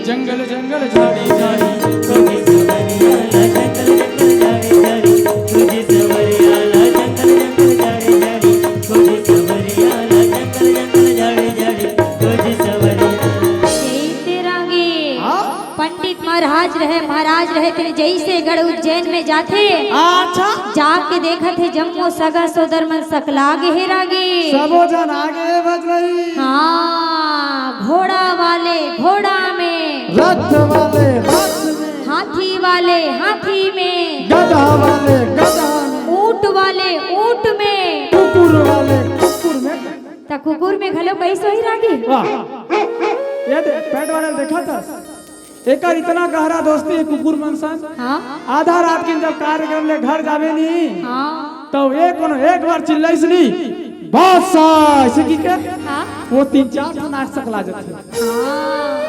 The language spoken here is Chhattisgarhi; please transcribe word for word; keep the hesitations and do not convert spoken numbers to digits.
जंगल जंगल झाड़ी झाड़ी खोजे सवरिया ला, जंगल जंगल झाड़ी झाड़ी खोजे सवरिया ला, जंगल जंगल झाड़ी झाड़ी खोजे सवरिया ला, जंगल जंगल झाड़ी झाड़ी खोजे सवरिया। जैसे रागी हाँ? पंडित महाराज रहे, महाराज रहे, तेन जैसे गढ़ उज्जैन में जाथे, अच्छा। जाके देखत हे जम्मो सगा सोदर मन सकला गे हे रागी। सबो झन आगे हे भजनई। हाँ, घोड़ा वाले घोड़ा में, रथ वाले रथ में, हाथी वाले हाथी में, गधा वाले गधा में, ऊंट वाले ऊंट में। कुकुर वाले कुकुर में। त कुकुर में घलो कइसे होही रागी? वाह, ये दे, पैंट वाले देखा था, एकर इतना गहरा दोस्ती हे कुकुर मन संग। हाँ। आधा रात के जब कार्यक्रम ले घर जाबे नी, हाँ। त एक कोनो एक बार चिल्लाइस नी, बस ऐसे कहिके हाँ। वो तीन चार ठो नाक सकला जाथे। हाँ।